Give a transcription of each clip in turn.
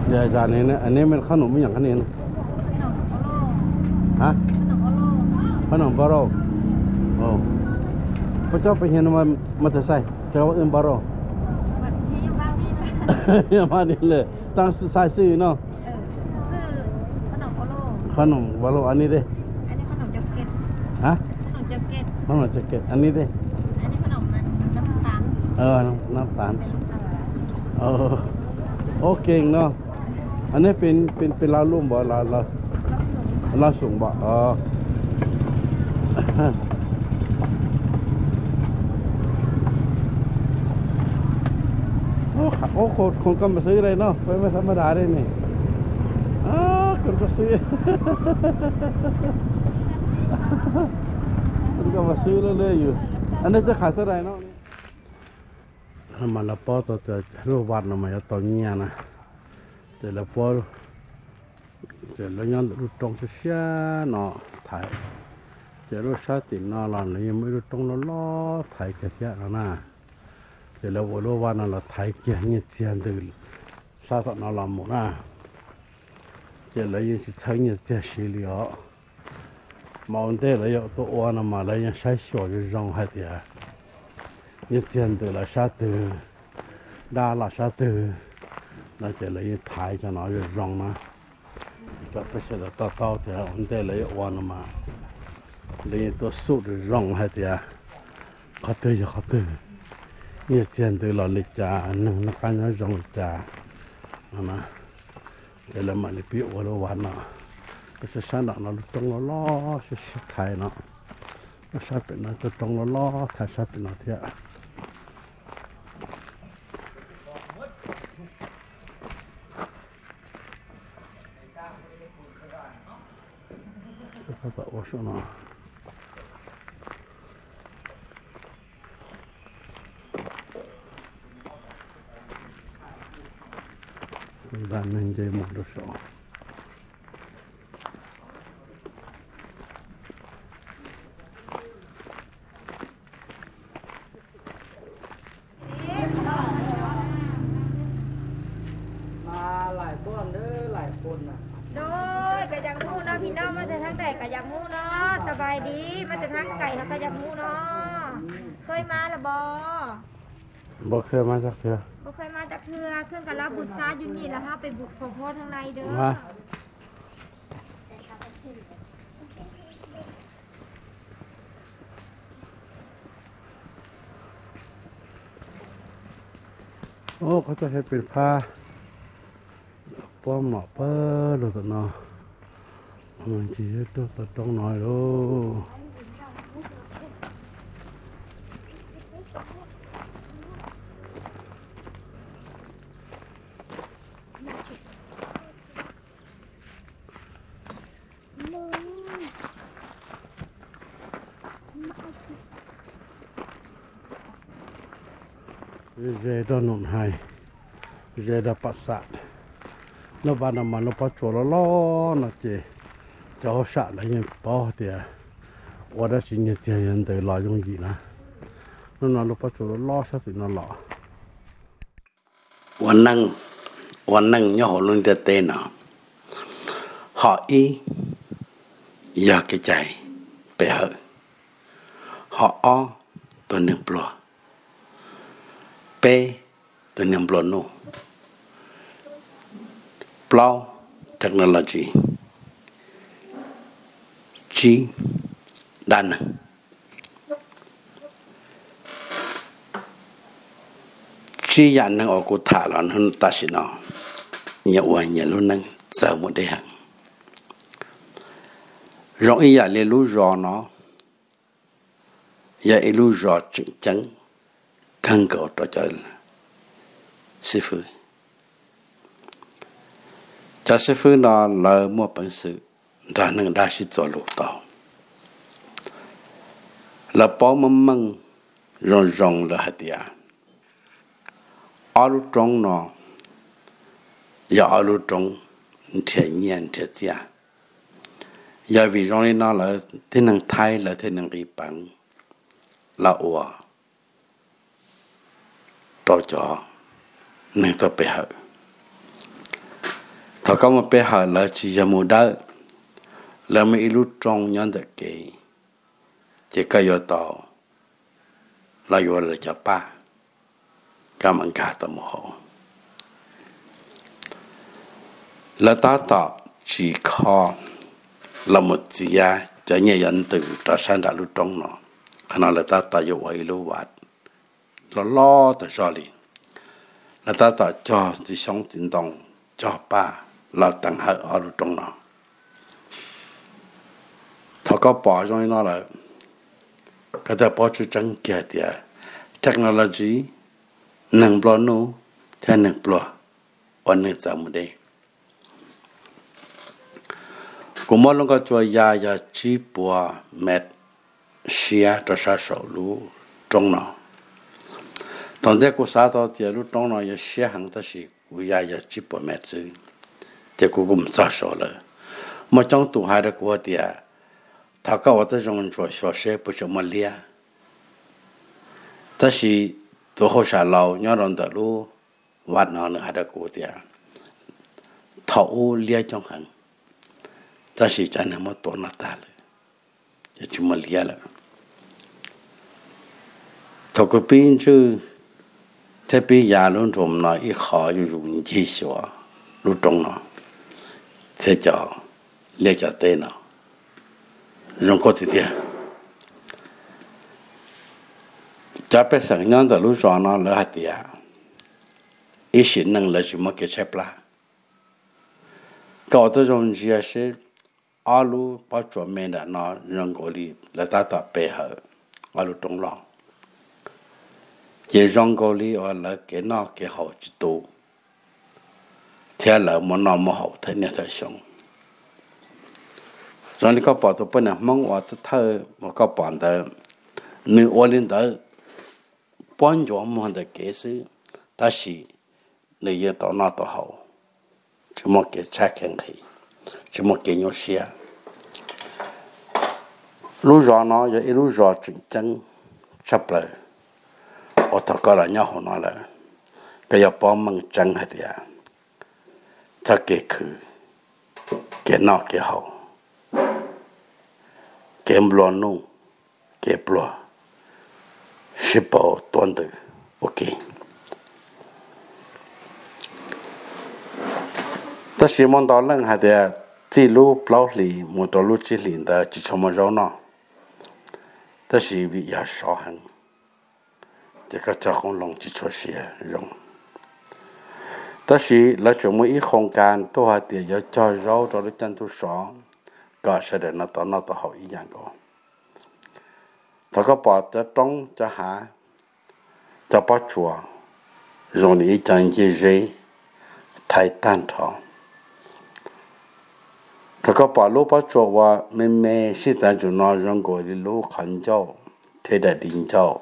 Neb me qhob noom me nyuam qhov ni? Ha? Qhob noom npau rau. Puas coj pem hias mas tes xais cov ua npau rau. Yog mas ni lawm, tau xais xwb no. Qhob noom npau rau, a ni de. Ha? Qhob noom cov ke, a ni de. Nab tas. Ua keeg no. Neb pem, pem Lav Luj npam, Lav Xum npam. Khoom koj mas xwb li no, peb mas tham ma das li ne. Khoom koj xwb, khoom koj mas xwb li yus. Neb txoj qhais xab dais no. Mas lawv paub tau tias lub vaj no mas yuav tau nyiaj na, ces lawv puab, ces lawv nyob ntawm lub roob siab siab no thaiv, ces lub sab tim no los lawv yeej muaj ib lub roob loj loj thaiv kiag thiab no na. Ces lawv ua lub vaj no los thaiv kiag nyiaj txiag ntws sab tom no los mus na. Ces lawv yeej tsis txhawb nyiaj txiag siv li os. Mas ua ntej lawv yuav tuaj ua no mas lawv yeej saib xyuas zoo zoo hais tias nyiaj txiag ntws los sab twg, dab los sab twg no ces lawv yeej thaiv cov no zoo zoo na. Rau peb sawv daws to taub tias ua ntej lawv yuav ua no mas lawv yeej tuaj xub zoo zoo hais tias qhov twg yog qhov twg, nyiaj txiag ntws los li cas, neeg noj qab nyob zoo li cas no na. Ces lawv mam li pib ua lub vaj no. Sab sab nram no lub roob loj loj siab siab thaiv no, lub sab pem no cov roob loj loj thaiv sab pem no thiab. Ua saum no. Nta neeg nce mus rau saum. Kav yam mus no, pib no mas tes thab daim kav yam mus no, xas vais dis mas tes thab kaim no kav yam mus no. Khawj mas los pos? Pos khawj mas tag khwv, khawj mas tag khwv, khawj kav lab pus xab yus nyim los hab pes pus pos huab thab nai dawb. Qhov txoj kev pem phab pob mom pawg lug tom no, ces yog tuaj tom roob no lauj. Ze rau Num Hais, ze rau Pam Xam. Lub vaj no mas lub pob tsuas loj loj no ces cov hauj sam lawv yeej paub tias ua dab tsi nyiaj txiag yuav ntws los yooj yim na. Lub no lub pob tsuas loj loj sab tim no los. Ua neej, ua neej nyob hauv lub ntiaj teb no, hom ib yog kev cai pe hawm, hom ob tus neeg pluag, peb tus neeg nplua nuj, plaub technology, tsib dab neeg. Tsib yam neeg uas kuv tham los hnub tam sim no nyias ua nyias lub neej txawg mus deb heev. Zoo ib yam li lub zos no yog ib lub zos tseem ceeb kawg nkaus rau cov xib fwb. Cov xib fwb no lawv muaj peev xwm nrog neeg dab sib txuas lus tau. Lawv paub meej meej zoo zoo lawm hais tias ob lub roob no yog ob lub roob nrhiav nyiaj nrhiav txiaj. Yog vim zoo li no lawv tib neeg Thaib lawv thiaj nqis peev los ua rau cov neeg tuaj pe hawm. Thaum koj mus pe hawm lawv tsis yog mus dawb, lawv muaj ib lub rooj nyob ntawm kev, ces koj yuav tau los yuav lawv cov paj, koj mam nkag tau mus hauv. Lawv tab tom tsim kho los mus txiav cov nyiaj yuav ntws rau sab nram lub roob no. Qhov no lawv tab tom yuav ua ib lub vaj loj loj tas zog li. Lawv tab tom cog txiv xyoob txiv ntoo, cog paj los teev hawm ob lub roob no. Thaum koj pom zoo li no lawm, koj thiaj paub tseeb tseeb kiag tias technology, neeg nplua nuj thiab neeg pluag ua neej txawv mus deb. Kuv muab lub nkoj tsua ya yog tsib puas mev siab rau sab saum lub roob no. Thaum ntej kuv xav tau tias lub roob no yuav siab heev tab sis kuv ya yog tsib puas mev xwb, ces kuv kuj mus txog saud lawm. Muaj coob tus hais rau kuv tias, thaum koj ua tib zoo ntsuas xyuas seb puas tseem muaj liab. Tab sis tus hauj sam laus nyob rau ntawm lub vaj no nws hais rau kuv tias, thaum ub liab coob heev, tab sis cov neeg muab tua noj tag lawm, ces tsis muaj liab lawm. Thaum kuv pib ntswj thiab pib ya lub nroom no ib qho zuj zus ncig xyuas lub roob no thiab cov liaj cov teb no, zoo nkauj tiag tiag. Cov pej xeem nyob ntawm lub zos no lawv hais tias ib sim neej lawv tsis muaj kev tshaib plab. Koj ua tib zoo ntsia seb ob lub pob tsuas me nram no zoo nkaus li lawv tab tom pe hawm ob lub roob loj, ces zoo nkaus li uas lawv kev noj kev haus tsis tu, thiab lawv muaj noj muaj haus thawm niaj thawm xyoo. Zoo li koj pom tus poj niam Hmoob uas thawj uas koj pom ntawd, nws ua li ntawd puab ncuav muag ntawm kev xwb, tab sis nws yeej tau noj tau haus, tsis muaj kev tshaib kev nqhis, tsis muaj kev nyuaj siab. Lub zos no yog ib lub zos tseem ceeb tshaj plaws uas thaum koj los nyob hauv no lawm, koj yuav paub meej tseeb hais tias txoj kev khwv, kev noj kev haus, kev nplua nuj, kev pluag, sib pauv tuab ntws ua ke. Tab sis muaj ntau leej hais tias txij lub plaub hlis mus rau lub tsib hlis ntawd tsis tshua muaj zaub noj, tab sis vim yog sov heev, ces koj cog qoob loo tsis tshua siav zoo. Tab sis lawv tseem muaj ib qhoo kas tuaj hais tias yuav cog zaub rau lub caij ntuj sov, kom sawv daws no tau noj tau haus ib yam nkaus. Thaum koj pom cov roob cov hav, cov pob tsuas zoo li ib co ncej zeb thaiv tag nrho. Thaum koj pom lub pob tsuas uas me me sib txav ntsuam no zoo nkaus li lub qhov ncauj thiab daim di ncauj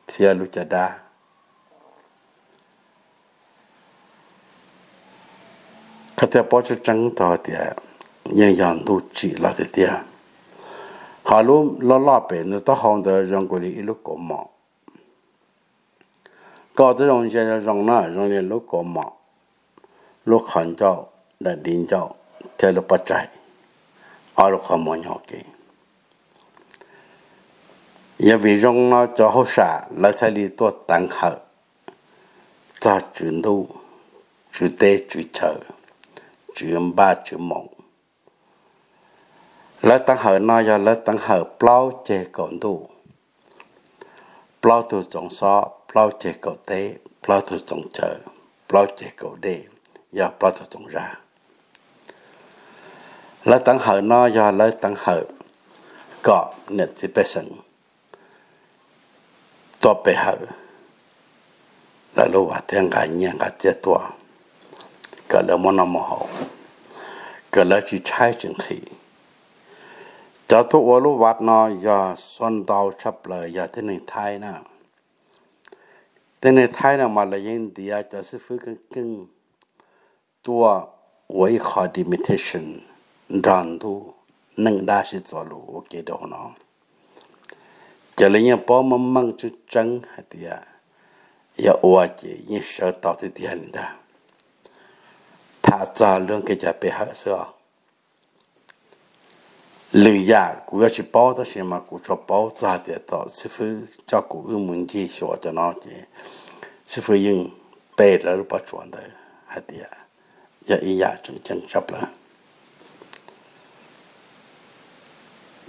thiab lub caj dab, koj thiaj paub tseeb tseeb tau tias yeej yog ntuj tsim los tiag tiag. Ho lub loj loj pem nws taub hau ntawd zoo nkaus li ib lub kaus mom. Koj ua tib zoo ntsia zoo zoo na, zoo li lub kaus mom, lub qhov ncauj, daim di ncauj thiab lub pob tsaig, ob lub qhov muag nyob ua ke. Yog vim zoo no cov hauj sam lawv thiaj li tuaj teev hawm txog tswv ntuj, tswv teb tswv chaw, tswv npaj tswv moos. Lawv teev hawm no yog lawv teev hawm plaub ceg kaum ntuj, plaub tug txoov xob, plaub ceg kaum teb, plaub tug txoov chaw, plaub ceg kaum dej, yog plaub tug txoov zaj. Lawv teev hawm no yog lawv teev hawm kom niam txiv pej xeem tuaj pe hawm lawv lub vaj thiab nqa nyiaj nqa txiaj tuaj, kom lawv muaj noj muaj haus, kom lawv tsis tshaib tsis nqhis. Cov tuaj ua lub vaj no yog xuab ntau tshaj plaws yog tib neeg Thaib na. Tib neeg Thaib no mas lawv yeej ntiav cov xib fwb keej keej tuaj ua ib qho demonstration nrog ntuj neej dab sib txuas lus ua ke rau hauv no. Ces lawv yeej paub meej meej tseeb tseeb hais tias yog ua ces yeej sawv tau tiag tiag li ntag. txog lub kev cai pe hawm xwb os. Lwm yam kuv yuav tsis paub, tab sis mas kuv tsuas paub txog hais tias thaum xib fwb coj kuv wb mus ncig xyuas cov no ces xib fwb yeej pe lawv lub pob tsuas ntawd hais tias yog ib yam tseem ceeb tshaj plaws.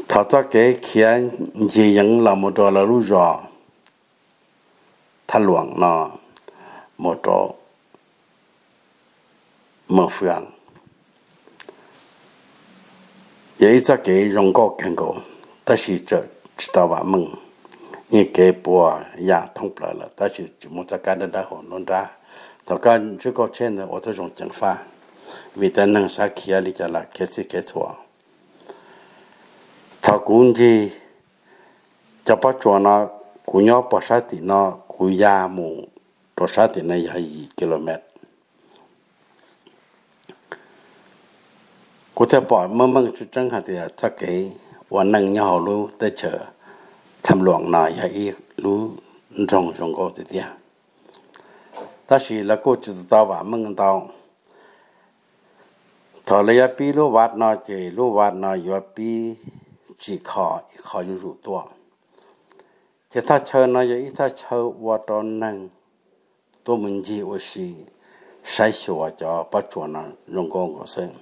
Thaum txoj kev khiav ncig yeev los mus rau lawv lub zos Thaj Luam no mus rau Moos Fwj, yog ib txoj kev zoo nkauj kawg nkaus, tab sis tseem tsis tau vam meej, yeej kev puas yam thoob plaws lawm, tab sis tsis muaj txoj kab dawb dawb hauv nruab nrab. Thaum koj ntsib kauj tsheb ntawd ua tib zoo ceev faj, vim tej neeg xav khiav li cas los khiav txhij khiav txhua. Thaum kuv ncig cov pob tsuas no, kuv nyob pog sab tim no, kuv ya mus rau sab tim no yog yim kilomev. Kuv thiaj pom meej meej tseeb tseeb hais tias txoj kev ua neej nyob hauv lub teb chaws Tham Luam no yog ib lub nroog zoo nkauj tiag tiag. Tab sis lawv kuj tsis tau vam meej ntau. Thaum lawv yuav pib lub vaj no ces lub vaj no yuav pib tsim kho ib qho zuj zus tuaj. Ces thaj chaw no yog ib thaj chaw ua rau neeg tuaj mus ncig ua si, saib xyuas cov pob tsuas no zoo nkauj nkaus xwb.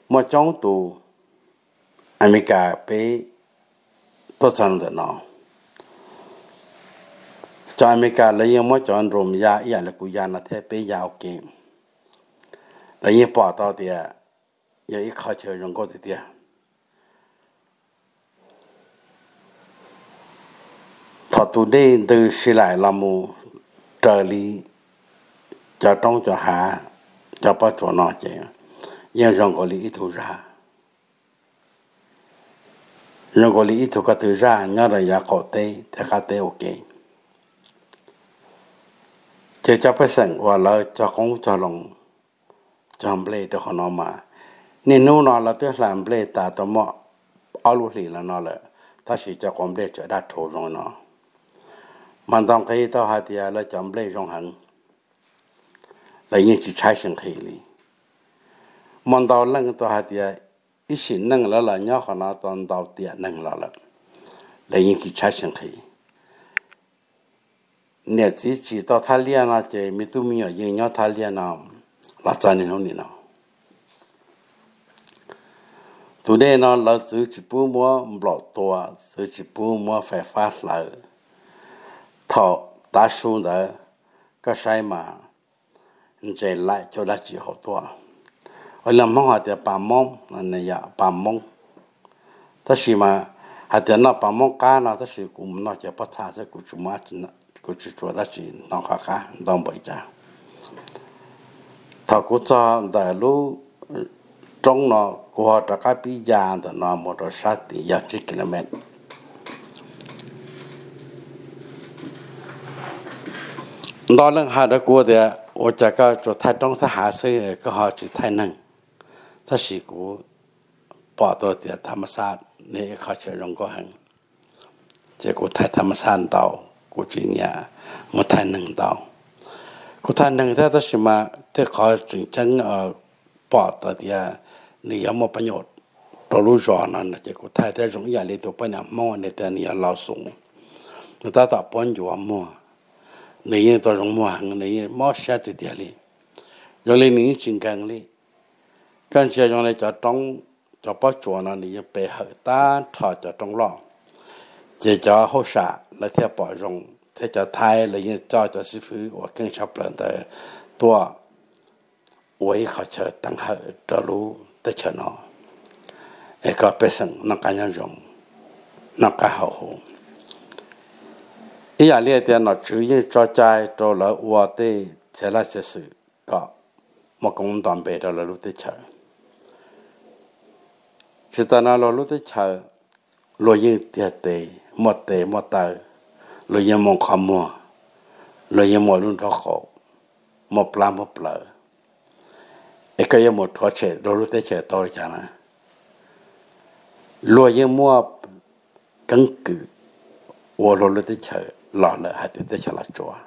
Muaj coob tus Amelikas peb tuaj txog ntawm no. Cov Amelikas lawv yeej muab cov drone ya ib yam li kuv ya no thiab peb ya ua ke. Lawv yeej pom tau tias yog ib qho chaw zoo nkauj tiag tiag. Thaum tus dej ntws si laim los mus raws li cov roob cov hav, cov pob tsuas no ces yeej zoo nkaus li ib tug zaj, zoo nkaus li ib tug ko tw zaj nyob rau yav qaum teb thiab qab teb ua ke. Ces cov pej xeem uas lawv cog qoob cog loo cog nplej rau qhov no mas, niaj hnub no lawv twb hla nplej tas tau muaj ob lub hlis los no lawm, tab sis cov quav nplej tseem daj rhuv zoo no. Mas ntaus nqi tau hais tias lawv cov nplej zoo heev, lawv yeej tsis tshaib tsis nqhis li. Muaj ntau leej tau hais tias ib sim neej lawv los nyob qhov no tau ntau tiam neeg los lawm, lawv yeej tsis tshaib tsis nqhis. Niam txiv tsim tau thaj liaj no ces me tub me nyuam yeej nyob thaj liaj no los txog niaj hnub nim no. Tus dej no lawv txwv tsis pub muab nplaum tua, txwv tsis pub muab fais fab hlawv. Thaum tav su ntawd koj saib mas ntses laim cuag dab tsi hauv tuaj. Ua li Hmoob hais tias pas moob, pas moob. Tab sis mas hais tias noj pas moob qab no tab sis kuv mus noj cov pob txha xwb, kuv tsis muaj, kuv tsis tshua dab tsi hnov qhov qab ntau npaum li cas. Thaum kuv txog ntawm lub roob no, kuv ho rov qab pib ya ntawm no mus rau sab tim yog tsib kilomev. Ntau leej hais rau kuv tias ua cas koj tsuas thaij roob thaij hav xwb, koj ho tsis thaij neeg. Tab sis kuv pom tau tias tham ma xaj nws ib qho chaw zoo nkauj heev, ces kuv thaij tham ma xaj ntau, kuv tsis nyiam mus thaij neeg ntau. Kuv thaij neeg thiab tab sis mas tej qhov tseem ceeb pom tau tias nws yuav muaj pab nyuam rau lub zos no ces kuv thaij thiab zoo ib yam li tus poj niam Hmoob nws tias nws yog Laus Xum, nws tab tom puab ncuav muag, nws yeej tau zoo muag heev, nws yeej mob siab tiag tiag li. Zoo li nws yeej tsis nkees li. Koj ntsia zoo li cov roob, cov pob tsuas no nws yeej pe hawm tag nrho cov roob loj, ces cov hauj sam lawv thiaj pom zoo thiab cov Thaib lawv yeej coj cov xib fwb uas keej tshaj plaws ntawd tuaj ua ib qho chaw teev hawm rau lub teb chaws no, es kom pej xeem noj qab nyob zoo, noj qab haus huv. Ib yam li hais tias nom tswv yeej tso cai rau lawv ua tej txhia laj txhia xwm kom muaj koob nto npe rau lawv lub teb chaws. Tsis tas no luag lub teb chaws, luag yeej tiag tes, muaj tes muaj taw, luag yeej muaj qhov muag, luag yeej muaj lub nraub qaum, muaj plab muaj plaws. Es koj yuav mus rhuav tshem luag lub teb chaws tau li cas na? Luag yeej muaj keeb kwm ua luag lub teb chaws los lawm hais tias teb chaws Los Tsuas.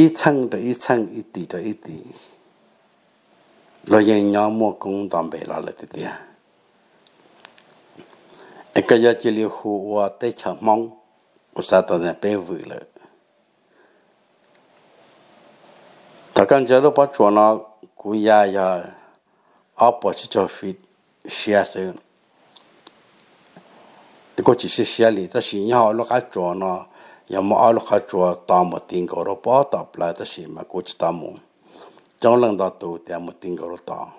ib txheej rau ib txheej, ib tim rau ib tim, luag yeej nyob muaj koob nto npe los lawm tiag tiag. Es koj yuav cia li hu ua teb chaws Hmoob, kuv xav tau tias peb vwm lawm. Thaum koj ntsia lub pob tsuas no, kuv ya yog ob puas tsib caug feet siab xwb. Kuj tsis siab siab li, tab sis nyob hauv lub qab tsuas no yog muaj ob lub qhov tsua to mus ti nkaus rau pob tom plawv, tab sis mas kuv tsis tau mus. Coob leej ntau tus tias mus ti nkaus rau tod.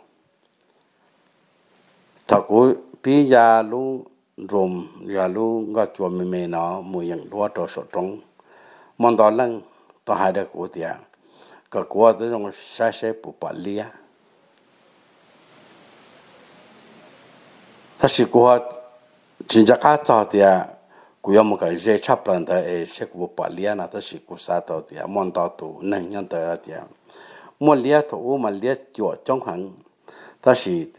Thaum kuv pib ya lub room, yog lub nkoj cua me me no mus yeem duab rau saum roob, muaj ntau leej tau hais rau kuv tias kom kuv ua zoo saib seb puas pom liab. Tab sis kuv tsis nco qab txog tias kuv yuav mus kom ze tshaj plaws ntawd es seb kuv puas pom liab no, tab sis kuv xav tau tias muaj ntau tus neeg nyob ntawd tias muaj liab, thaum ub mas liab cuam coob heev, tab sis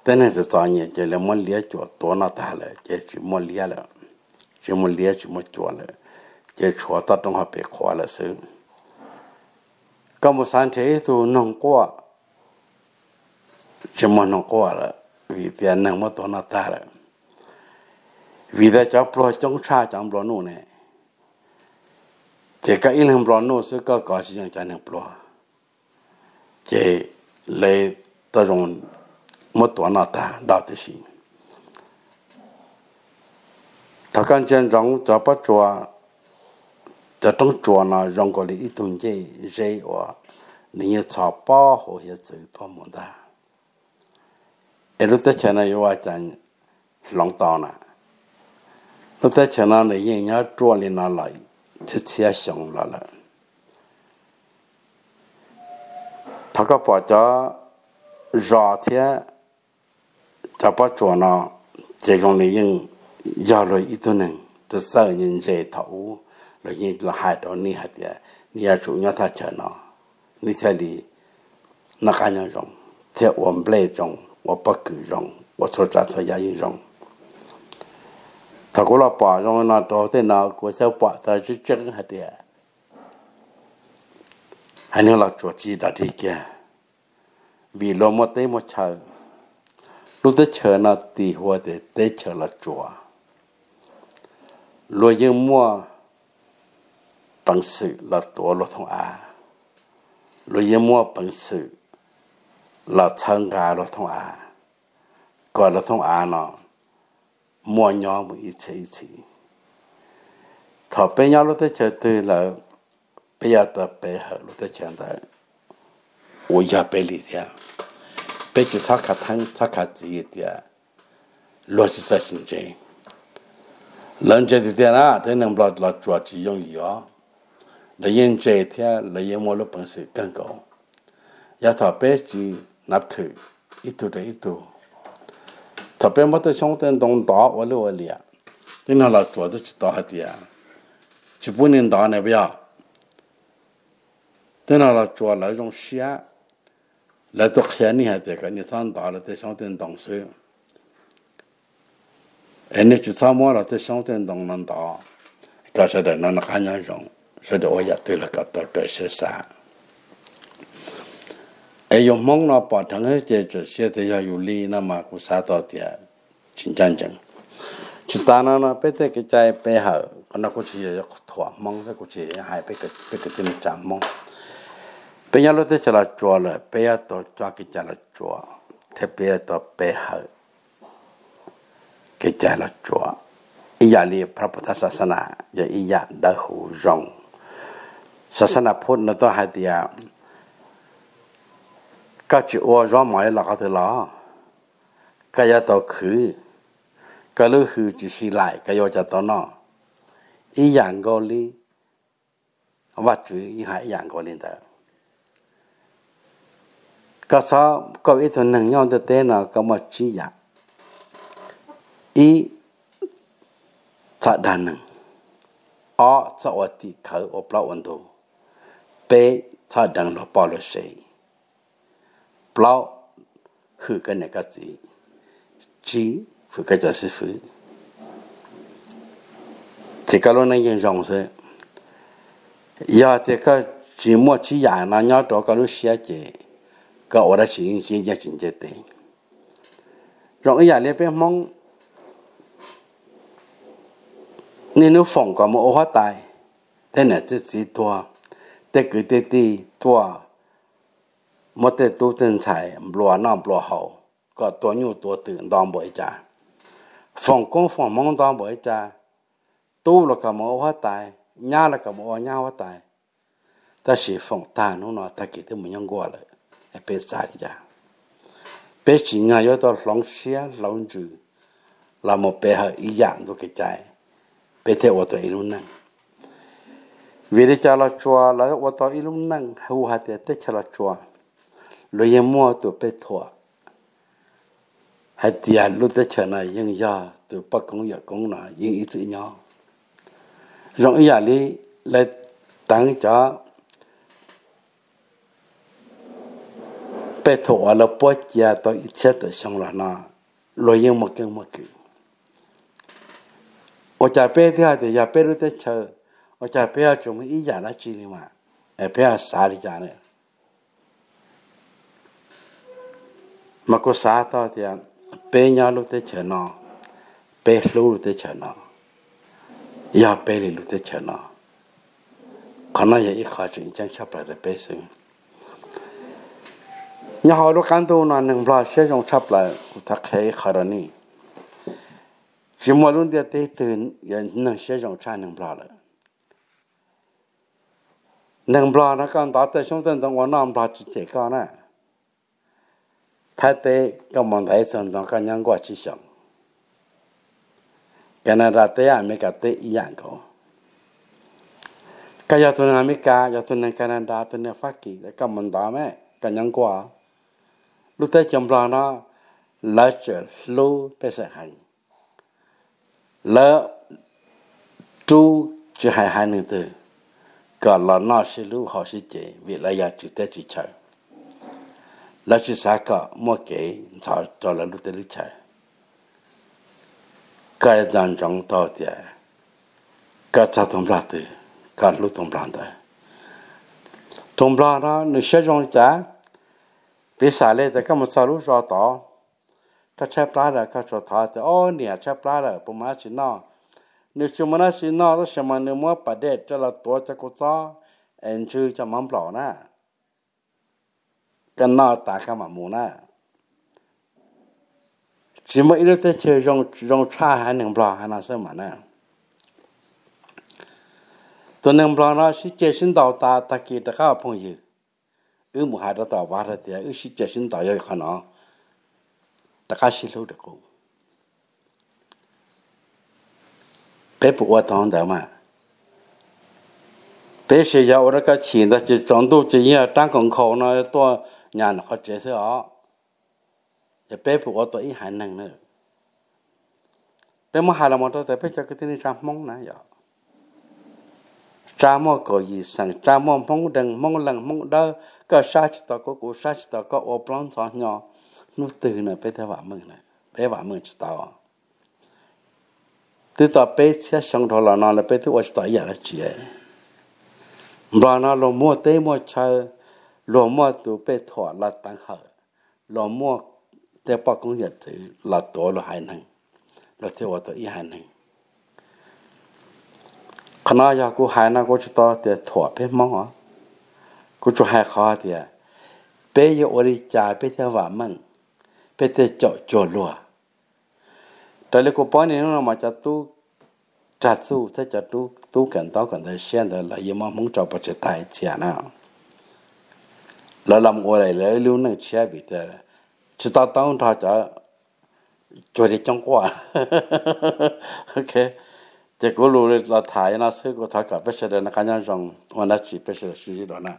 tej neeg txom txom nyem ces lawv muab liab cuam tuav noj tag lawm ces tsis muaj liab lawm, tsis muaj liab tsis muaj cuam lawm, ces tshuav toj roob hauv pes qhuav lawm xwb. Koj mus xav nrhiav ib tug noog quaj, tsis muaj noog quaj lawm, vim tias neeg muab tuav noj tag lawm. Vim tias cov pluag coob tshaj cov nplua nuj ne, ces koj ib leeg nplua nuj xwb koj kov tsis yeej cov neeg pluag, ces lawv tau zoo muab tuav noj tag dau tib si. Thaum koj ntsia ntsoov cov pob tsuas, cov roob tsuas no zoo nkaus li ib tug ncej zeb uas nws yeej txhos pob hauv hiav txwv tuaj mus ntag. Es lub teb chaws no yuav ua cas hloov tau na? Lub teb chaws no nws yeej nyob ruaj li no los txhiab txhiab xyoo los lawm. Thaum koj pom cov zos thiab cov pob tsuas no, ces zoo li yeej yog luag ib tug neeg txawj txawj ntse ntse thaum ub, luag yeej los hais rau nej hais tias nej yuav tsum nyob thaj chaw no, nej thiaj li noj qab nyob zoo, thiaj ua nplej zoo, ua pob kws zoo, ua txhua tsav txhua yam yeej zoo. Thaum kuv los pom zoo no rau tej no kuv thiaj pom tau tseeb tseeb hais tias haiv neeg Los Tsuas tsis dog dig kiag, vim luag muaj teb muaj chaw. Lub teb chaws no tis hu tias teb chaws Los Tsuas. Luag yeej muaj peev xwm los tuav luag thooj av, luag yeej muaj peev xwm los txhawb nqa luag thooj av, kom luag thooj av no muaj nyob mus ib txhiab ib txhis. Thaum peb nyob lub teb chaws twg lawm, peb yuav tau pe hawm lub teb chaws ntawd uas yog peb li thiab. Peb tsis txhob khav theeb txhob khav txiv tias luag tsis txawj tsis ntse. Lawv ntse tiag tiag na, tej neeg Nplog Los Tsuas tsis yooj yim os. Lawv yeej ntse thiab lawv yeej muaj lub peev xwm kawg nkaus. Yog thaum peb tsis hnav thwm ib tug rau ib tug, thaum peb muab tej xyoob tej ntoo ntov ua luj ua liam, tej neeg Los Tsuas twb tsis tau hais tias tsis pub nej ntov ne puas yog? Tej neeg Los Tsuas lawv zoo siab, lawv tuaj qhia nej hais tias kom nej txhob ntov lawv tej xyoob tej ntoo xwb, es nej tsis txhob muab lawv tej xyoob tej ntoo no ntov, kom sawv daws no noj qab nyob zoo, sawv daws ua yam twg los kom tau raws siab xav. Es yus Hmoob no pom dheev xwb ces txawm sia tias yog yus li no mas kuv xav tau tias tsis ncaj ncees. Tsis tas no no peb tej kev cai pe hawm, qhov no kuv tsis yog thuam Hmoob thiab kuv tsis yog hais peb kwv tij neej tsa Hmoob. Peb nyob lub teb chaws Los Tsuas lawm peb yuav tau coj kev cai Los Tsuas thiab peb yuav tau pe hawm kev cai Los Tsuas. Ib yam li phab puv thab xa xa na yog ib yam dawb huv zoo. Xa xa na phub nws tuaj hais tias koj tsis ua zaub mov los qhov twg los, koj yuav tau khwv, koj lub hws tsis sib laim koj yuav ua cas tau noj. Ib yam nkaus li Vajtswv yeej hais ib yam nkaus li ntawd. Koj txhob, koj ib tug neeg nyob ntiaj teb no koj muaj tsib yam. Ib, txhob dag neeg. Ob, txhob ua tim khawv ua plaub ua ntug. Peb, txhob deev luag poj luag sev. Plaub, hwm koj niam koj txiv. Tsib, hwm koj cov xib fwb. Ces koj lub neej yeej zoo xwb. Yog tias koj tsis muaj tsis yam no nyob rau koj lub siab ces koj ua dab tsi yeej tsis nce tes. Zoo ib yam li peb Hmoob niaj hnub foom kom mus ua huab tais, tej niam tej txiv tuag, tej kwv tej tij tuaj, muab tej tub tej ntxhais nplua noj nplua haus, kom tua nyuj tua twm nto npaum li cas, foom koob foom hmoov nto npaum li cas, tub los kom mus ua huab tais, nyab los kom mus ua nyab huab tais. Tab sis foom tag hnub no tag kis twb mus nyob nkuaj lawm, peb xav li cas? Peb tsim nyog yuav tau hloov siab hloov ntsws los mus pe hawm ib yam ntu kev cai, peb thiaj ua tau ib lub neej. Vim li cas Los Tsuas lawv ua tau ib lub neej hu hais tias teb chaws Los Tsuas? Luag yeej muaj tus Pej Thuam hais tias lub teb chaws no yeej yog tus poj koob yawm koob no yeej ib txwm nyob. Zoo ib yam li lawv teev cov Pej Thuam uas lawv puab cia tau ib txhiab tawm xyoo los no, luag yeej muaj keeb muaj kwm. Ua cas peb thiaj hais tias yog peb lub teb chaws, ua cas peb ho tsis muaj ib yam dab tsi li mas, es peb ho xav li cas na? Mas kuv xav tau tias peb nyob lub teb chaws no, peb hlub lub teb chaws no, yog peb li lub teb chaws no. Qhov no yog ib qho tseem ceeb tshaj plaws rau peb xwb. Nyob hauv lub qab ntuj no neeg Nplog siab zoo tshaj plaws, kuv thov qhia ib qho rau nej. Tsis muaj lub ntiaj teb twg neeg siab zoo tshaj neeg Nplog lawm. Neeg Nplog no koj ntov tej xyoob tej ntoo ua noj Nplog tsis cem koj na. Thaib teb koj mus ntov ib tug ntoo koj nyob nkuaj tsib xyoos. Canada teb Amelikas teb ib yam nkaus. Koj yog tus neeg Amelikas, yog tus neeg Canada, tus neeg Fab Kis, koj mus ntov mas koj nyob nkuaj. Lub teb chaws Nplog no lawv tseem hlub pej xeem heev. Lawv rub tsis hais haiv neeg twg kom los noj sib hlub haus sib cev vim lawv yog tswv teb tswv chaw. Lawv tsis xav kom muaj kev ntxhov rau lawv lub teb lub chaw. Koj nco ntsoov tau tias koj txog tus Nplog twg, koj hlub tus Nplog ntawd. Tus Nplog no nws siab zoo li cas? Piv xam li tias koj mus txog lub zos tod, koj tshaib plab lawm koj tsuas thov tias, Ob niam, tshaib plab lawm puas muaj dab tsi noj? Nws tsis muaj dab tsi noj tab sis mas nws muab pas dej rau los tuav cov kua txob es ntsw cov mov nplaum na, koj noj tas koj mam mus na. Tsis muaj ib lub teb chaws zoo tshaj haiv neeg Nplog haiv no xwb mas na. Tus neeg Nplog no sib ceg sib ntaus tas tag kis rov qab ua phooj ywg. Wb mus hais rau tom vaj hais tias wb sib ceg sib ntaus yog qhov no, rov qab sib hlub rau qub. Peb puas ua tau ntawd mas? Peb sim yog ua rau koj chim ntag ces tsaus ntuj ces yeej yog rab nkaus nkhaus no tuaj nyas nram qhov tsev xwb os. Ces peb puas ua tau ib haiv neeg na? Peb muab hais los mus rau tias peb cov kwv tij neej tsa Hmoob na yom, tsa muaj kaum yim xeem, tsa muaj Hmoob deeg, Hmoob leej, Hmoob dawb, koj sab tsis tau kuv, kuv sab tsis tau koj, ua plaub ntxhov hnyo, hnub twg no peb thiaj vam meej, peb vam meej tsis tau. Twb tau peb txhiab xyoo dhau los no lawm peb twb ua tsis tau ib yam dab tsi. Nplog no luag muaj teb muaj chaw, luag muaj tus Pej Thuam los teev hawm, luag muaj tej poj koob yawm txwv los tuav luag haiv neeg, luag thiaj ua tau ib haiv neeg. Qhov no yog kuv hais no kuv tsis tau tias thuam peb Hmoob os, kuv tsuas hais qhov tias peb yuav ua li cas peb thiaj vam meej, peb thiaj caum cuag luag. Raws li kuv paub niaj hnub no mas cov tub rag txuj thiab cov tub kawm ntaub kawm ntawv siab ntawd lawv yuav muab Hmoob tso pov tseg tag ib txhia na. Lawv los ua lawv lub neej tshiab vim tias tsis tau tau nrog cov cuag li coob quaj. Ces kuv lus los tham no xwb, kuv thov kom peb sawv daws noj qab nyob zoo, ua dab tsi peb sawv daws sib ntsib dua na.